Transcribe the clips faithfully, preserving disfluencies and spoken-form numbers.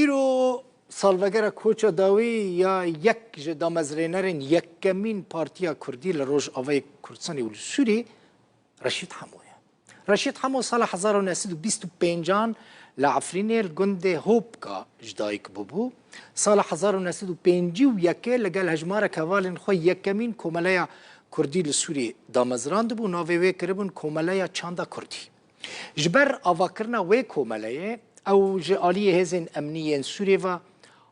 Îro salvegera koça dawî ya yek ji damezrênerên yekemîn Partiya Kurdî li Rojavayê Kurdistanê û li Sûrî Reşîd Hemo ye. Reşîd Hemo sala hezar û neh sed û bîst û pêncan li Efrînê li gundê Hopka ji dayik bûbû. Sala hezar û neh sed û pêncî û yekê li gel hejmarek hevalên xwe yekemîn komeleya Kurdî li Sûrî damezrandibû, navê wê kiribûn Komeleya Çanda Kurdî. Ji ber avakirina wê komeleyê, ew ji aliyê hêzên emnî yên Sûriyê ve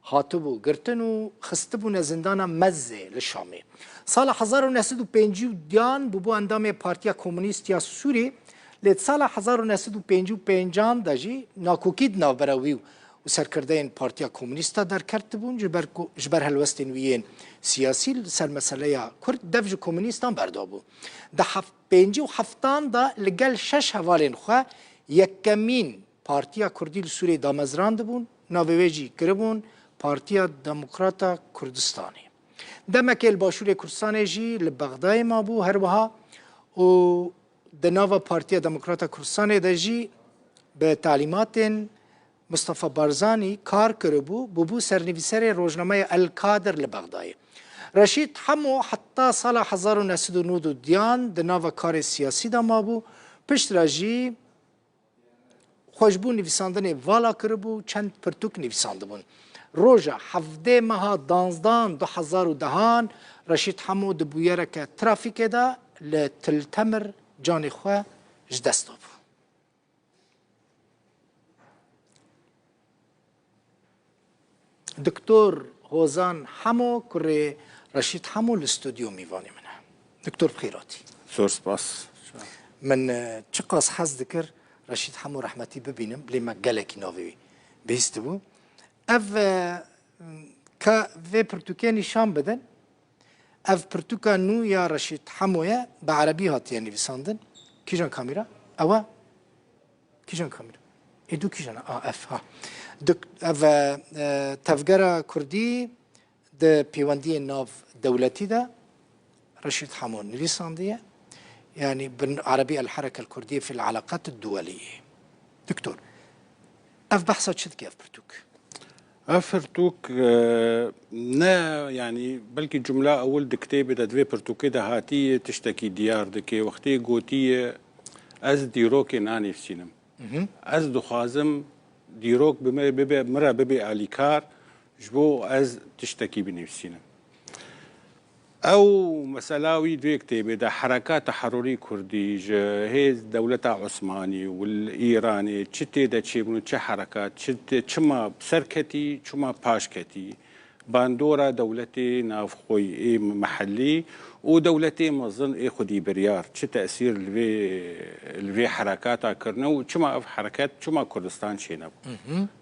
hatibû girtin û xistibûne zindana Mezzê li Şamê. Sala hezar û neh sed û pêncî û diyan bûbû endamê Partiya Komûnîst ya Sûrî, lê di sala hezar û neh sed û pêncî û pêncan de jî nakokî di navbera wî û serkirdeyên Partiya Komûnîst de derketibûn, ji ber ku, ji ber helwestên wî yên siyasî li ser meseleya Kurd dev ji komûnîstan berdabû. Di hef-, pêncî û heftan de li gel şeş hevalên xwe yekemîn Partiya Kurdî li Sûriyê damezrandibûn, navê wê jî kiribûn Partiya Demokrata Kurdistanê. Demekê li Başûrê Kurdistanê jî li Bexdayê mabû her wiha û di nava Partiya Demokrata Kurdistanê de jî bi talîmatên Mustafa Barzanî kar kiribû, bûbû sernivîserê rojnameya El Kadir li Bexdayê. Reşîd Hemo heta sala hezar û neh sed û nod û diyan di nava karê siyasî de mabû, piştre jî xwe ji bo nivîsandinê vala kiribû, çend pirtûk nivîsandibûn. Roja hevdê meha danzdan du hezar û dehan Reşîd Hemo di bûyereke trafîkê de li Til Temir canê xwe ji dest dabû. Doktor Hozan Hemo, kurê Reşîd Hemo, li stûdyo mîvanê min e. Doktor, bi xêr hatî. Zor spas. Min, e, çiqas hez dikir Reşîd Hemo rehmetî bibînim, lê me gelekî navê wî bihîstibû. Ev, e, ka vê pirtûkê nîşan bidin. Ev pirtûka nû ya Reşîd Hemo ye, bi erebî hatiye nivîsandin. Kîjan kamîra? Ew e? Kîjan kamîra? Ê dû kîjan e? A, ev, ha. Duk-, ev, e, e, tevgera Kurdî di pêwendiyên nav dewletî de Reşîd Hemo nivîsandiye. Yanî bi erebî El Hereke El Kurdiyye fil Eleqat Duweliyye. Doktor, ev behsa çi dike ev pirtûk? Ev pirtûk, e, ne, yanî belkî cumla ewil di kitêbê de, di vê pirtûkê de hatî tiştekî diyar dike. Wextê gotiye, ez dîrokê nanivîsînim. Ez dixwazim dîrok bi me bibe, min re bibe alîkar, ji bo ez tiştekî binivîsînim. Ew mesela wî di vê kitêbê de herekata herorî kurdî ji hêz dewleta Osmanî û li Îranê çi tê de çêbûn û çi herekat, çi tê, çima bi ser ketî, çima paş ketî, bandora dewletê navxweyî ê mehellî û dewletê mezin ê xwedî biryar çi tesîr li vê, li vê herekata kirine û çima ev hereket, çima Kurdistan çênebû.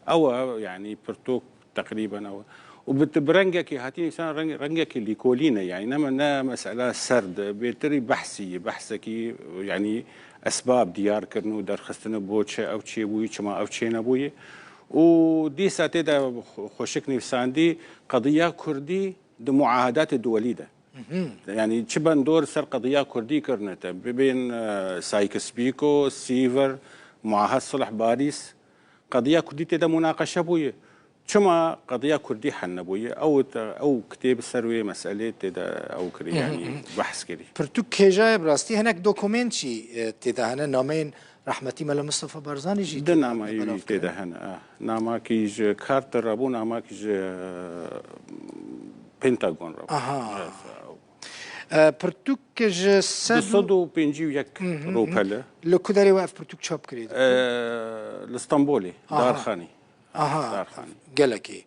Ew e, yanî pirtûk teqrîben ew e. Û bi, bi rengekî hatî nivîsan reng, rengekî lîkolîn e, yanî ne, ne mesela serd e, bêtirî behsî ye, behsekî, yanî esbab diyar kirin û derxistin bo çi ew çêbûyî, çima ew çênebûyî. Û dîsa tê de xwe-, xweşik nivîsandî, qediya kurdî di muahedatê duwelî de. Yanî çi bandor ser qediya kurdî kirine te, bibên, e, Sykes-Picot, Sèvres, Muahed Sulh Parîs, qediya kurdî tê de munaqeşe bûye. Çima qediya kurdî hel nebûye? Ew te, ew kitêb ser wê meselê tê de ew kirî, yanî behs kirî. Pirtûk hêja ye bi rastî, hinek dokumênt jî, e, tê de hene, nameyên rehmetî Mela Mustafa Barzanî jî tê de hene, belav kirin. Di namayî wî tê de hene, e. Namakî ji Carter re bû, namakî ji, e, Pentagon re bû. Aha. E, pirtûk ji sed û, du sed û pêncî û yek rûpel e. Li ku derê we ev pirtûk çap kirî? E, li Stenbolê, Darxanî. Aha, Darxanî. Gelekî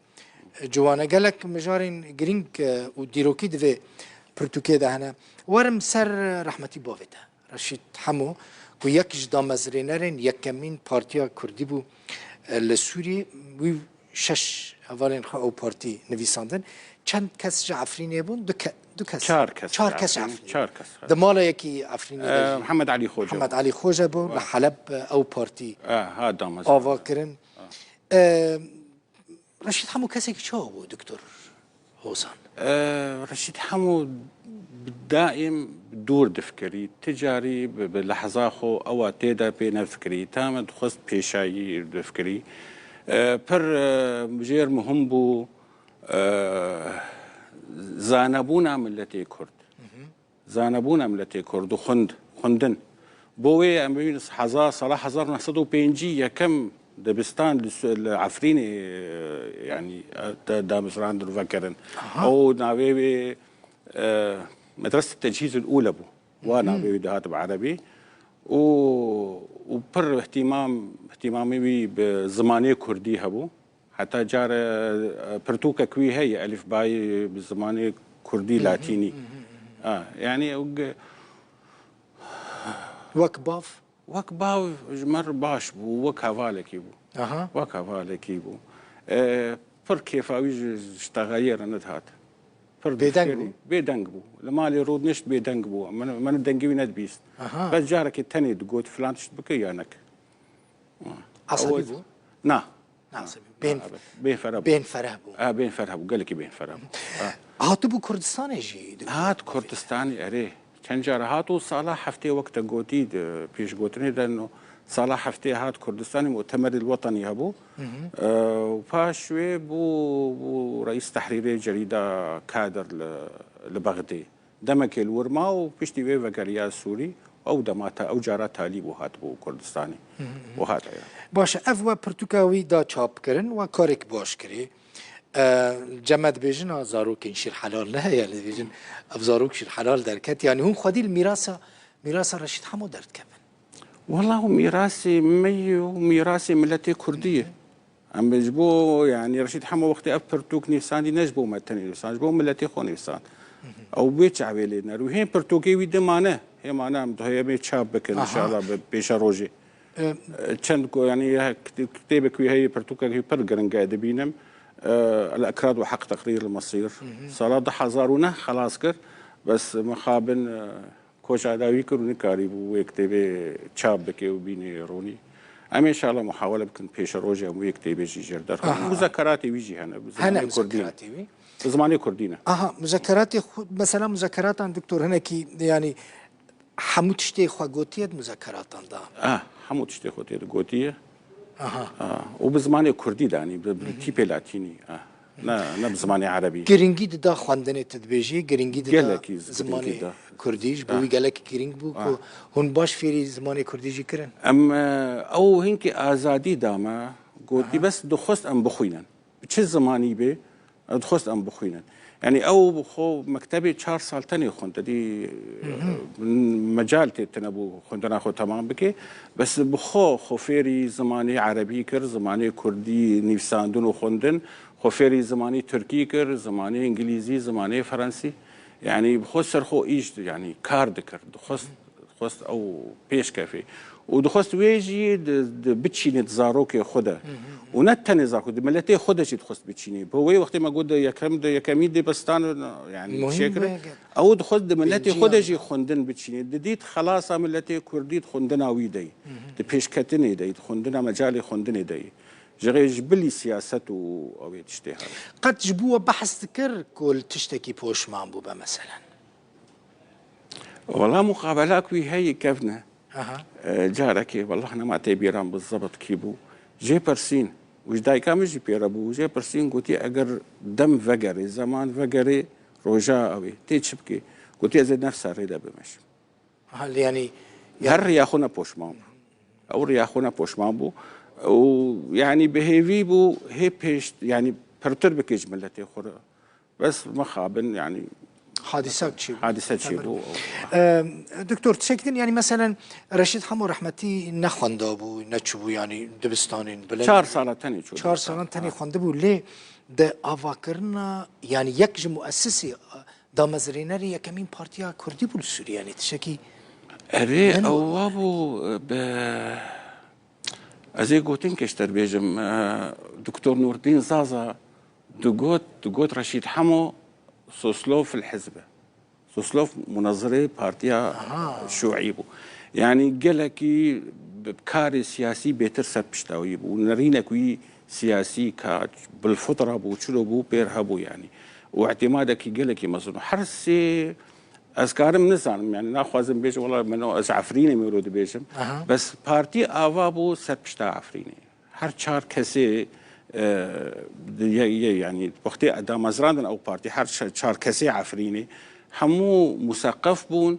ciwan e. Gelek mijarên girîng, e, û dîrokî di vê pirtûkê de hene. Werim ser rehmetî bavê te, Reşîd Hemo, ku yek ji damezrênerên yekemîn Partiya Kurdî bû, e, li Sûriyê. Wî û şeş hevalên xwe ew partî nivîsandin. Çend kes ji Efrînê bûn? Du ke-, du kes. Çar kes. Çar kes ji Efrînê. Çar kes. Di mala yekî Efrînê de jî Mihemed Elî Xoce bû. Mihemed Elî Xoce bû. Li Heleb, e, ew partî ava kirin. E, Reşîd Hemo kesekî çawa bû, Doktor Hozan? E, Reşîd Hemo bi daîm dûr difikirî. Ti carî bi, bi lehza xwe ewa tê de pê nefikirî. Tame dixwest pêşayî bifikirî. E, pir, e, jêr muhim bû, e, zanebûna miletê Kurd. Zanebûna miletê Kurd û xwend, xwendin. Bo wê em bibînin hezar, sala hezar neh sed û pêncî yekem dibistan li Su-, li Efrînê, e, yanî, e, da-, damezrandin û vekirin. Aha. Ew navê wê, e, Medrese Tecîz el Ûle bû. Wa navê wî dihat bi erebî. Û, û pir ihtimam, ihtimamê wî bi zimanê kurdî hebû. Heta care, e, pirtûkek wî heye, elîfbayê bi zimanê kurdî, latînî. A, yanî ew ge- Wek bav? Wek bav ji me re baş bû, wek hevalekî bû. Aha. Wek hevalekî bû. E, pir kêfa wî ji, ji texeyê re nedihat. Pir Bêdeng difêrî, bû? Bêdeng bû. Li malê rûdinişt bêdeng bû. Min, min dengê wî nedibîst. Aha. Bes carekê tenê digot, filan tişt bike ya neke. Esebî Ew bû? Na. Na, esebî. Bên, Na, evet. Bênfere bû. Bênfere bû. Ha, bênfere bû. Gelekî bênfere bû. Ha. Hatibû Kurdistanê jî? Hat Kurdistanê, erê. Çend cara hat û sala heftê wek te gotî di pêşgotinê de no, sala heftê hat Kurdistanê, Mutemerî Wetenî hebû. Hı hı. Ee, û paş wê bû, bû reîs tehrîrê cerîda Kadir li, li Bexdê. Demekê li wir ma û piştî wê vegeriya Sûrî, ew dema te, ew cara talî bû hatibû Kurdistanê. Hı hı hı. Û hat aya. Baş e, ev we pirtûka wî da çapkirin, we karek baş kirî. E, cem me dibêjin, ha, zarokên şîrhelal ne, yanî dibêjin, ev zarok şîrhelal derket. Yanî hûn xwedî li mîrasa, mîrasa Reşîd Hemo derdikevin. Wela û mîrasê me ye û mîrasê miletê Kurdî ye. Em ji bo, yanî Reşîd Hemo wextê ev pirtûk nivîsandî ne ji bo me tenê nivîsand, ji bo miletê xwe nivîsand. Ew bê çavê lê ner û hên pirtûkê wî di mane. Hê mane em dihê em ê çap bikin, Aha. inşallah bi pêşerojê. E, E, çend ku, yanî, ya kit-, kitêbek wî heye, pirtûkek wî pir giring e, dibînim. E, El-Ekrad ve Hak Teqrîr el-Mesîr. Hı hı. Sala du hezar û neh xelas kir. Bes mixabin, e, koça dawî kir û nikarîbû wê kitêbê çap bike û bînê ronî. Em inşallah muhawele bikin pêşerojê em wê kitêbê jî jêr derxin. Aha. Muzekeratê wî jî hene, bi Hene zimanê kurdî ne. muzekeratê wî? Bi zimanê kurdî ne. Aha, muzekeratê xwe, mesela muzekeratan doktor hinekî, yanî hemû tiştê xwe gotiye di muzekeratan de? Ah, hemû tiştê xwe tê de gotiye. Aha. Ah, û bi zimanê kurdî de, yanî bi, bi Hı hı. tîpê latînî. Ah. Ne, ne bi zimanê erebî. Giringî dida xwendinê, tu dibêjî, giringî dida Gelekî giringî zimanê da. kurdî, ji bo Ah. wî gelek giring bû Ah. ku hûn baş fêrî zimanê kurdî jî kirin? Em, e, ew hinkî azadî da me, gotî Aha. bes dixwest em bixwînin. Bi çi zimanî bê, dixwest em bixwînin. Yanî ew bi xwe mektebê çar sal tenê xwend, tedî, Hı hı. e, mecal tê tine bû xwendina xwe temam bike. Bes bi xwe, xwe fêrî zimanê erebî kir, zimanê kurdî nivîsandin û xwendin, xwe fêrî zimanê tirkî kir, zimanê îngilîzî, zimanê ferensî. Yanî bi xwe ser xwe îş, yanî kar dikir. Dixwest, dixwest ew pêş kefê. Û dixwest wê jî di, di biçîne di zarokê xwe de. Hı hı. Û ne tenê zarokê, di miletê xwe de jî dixwest biçîne. Bo wê wextê me got di yekem, di yekemî dibistan, yanî Muhîm çêkirî. be, Ew dixwest di miletê Pêncî xwe de yan. jî xwendin biçînê. Didît xelasa miletê kurdî di xwendina wî de yî. Hı hı. Di pêşketinê de yî, di xwendina mecalê xwendinê de yî. Ji xê ji bilî siyaset û ew ê tiştê hene. Qet ji bo we behs dikir ku li tiştekî poşman bûbe, meselen? Wela muqabelak wî heye kevne. Aha. E, carekê, wellah nema tê bîran bi zebt kî bû. Jê pirsîn. Û ji dayika min jî pê re bû. Jê pirsîn, gotî, eger dem vegerê, zeman vegerê, roja ew ê. Tê çi bikê? Gotî, ez ê nefsa rê de bimeşim. Ha, yanî, Her riya xwe ne poşman bû. Ew riya xwe ne poşman bû. Û, yanî, bi hêvî bû, hê pêş, yanî, pirtir bike ji miletê xwe re. Bes mixabin, yanî, Hadîsa çêbû. hadîse çêbû. Em, Doktor, tişek din, yanî meselen Reşîd Hemo rehmetî ne xwenda bû, ne çûbû, yanî dibistanên bilind. Çar sala tenê çû Çar dibistan. salan tenê Ha. xwendibû, lê di avakirina, yanî yek ji muesisê, damezrênerê yekemîn partiya kurdî bû li Sûriyê, yanî tişekî Erê, Min ew wa bû, e, bi, ez ê gotin keşter bêjim, e, Doktor Nurdîn Zaza digot, digot Reşîd Hemo Soslov fil hizb e. Soslov munazirê partiya Aha. Şûî bû. Yanî gelekî bi karê siyasî bêtir ser pişta wî bû. Nerînek wî siyasî ka bilfitra bû, çilo bû, pêr hebû yanî. Û îtimadekî gelekî mezin. Her sê Ez karim nizanim, yanî naxwazim bêjim, wela min o, ez Efrînê mêro dibêjim. Aha. Bes partî ava bû ser pişta Efrînê. Her çar kesê, e, di-, ye-, ye-, yanî wextê damezrandin ew partî, her ça-, çar kesê Efrînê hemû museqef bûn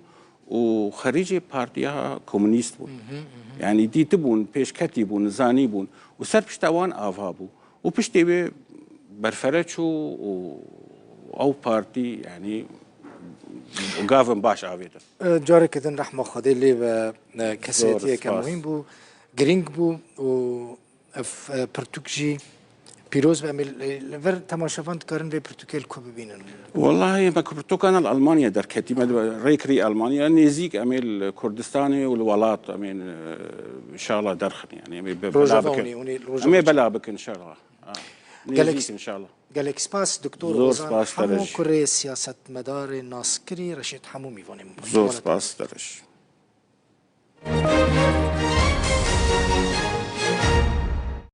û xerîcê partiya komûnîst bûn. Yanî dîtibûn, pêşketî bûn, zanî bûn û ser pişta wan ava bû. Û piştê wê berfere çû û ew partî, yanî gavin baş avêtin. E, careke din rehma Xwedê lê ve, e, kesayetiyeke muhîm bû, girîng bû û ev, e, pirtûk jî pîroz be. Em ê li, li vir temaşevan dikarin vê pirtûkê li ku bibînin? Wellahî me pirtûkan li Almanya derketî, me rê kirî Almanya, nêzîk em ê li Kurdistanê û li welat em ê, e, inşallah derxin, yanî em ê be-, bela bikin. Em ê bela bikin inşallah. Ha, gelek, nêzîk inşallah. Gelek spas, Doktor Ozan Hemo, kurê siyasetmedarê naskirî, Reşîd Hemo mîvanê min bû. Zor spas, Tereş.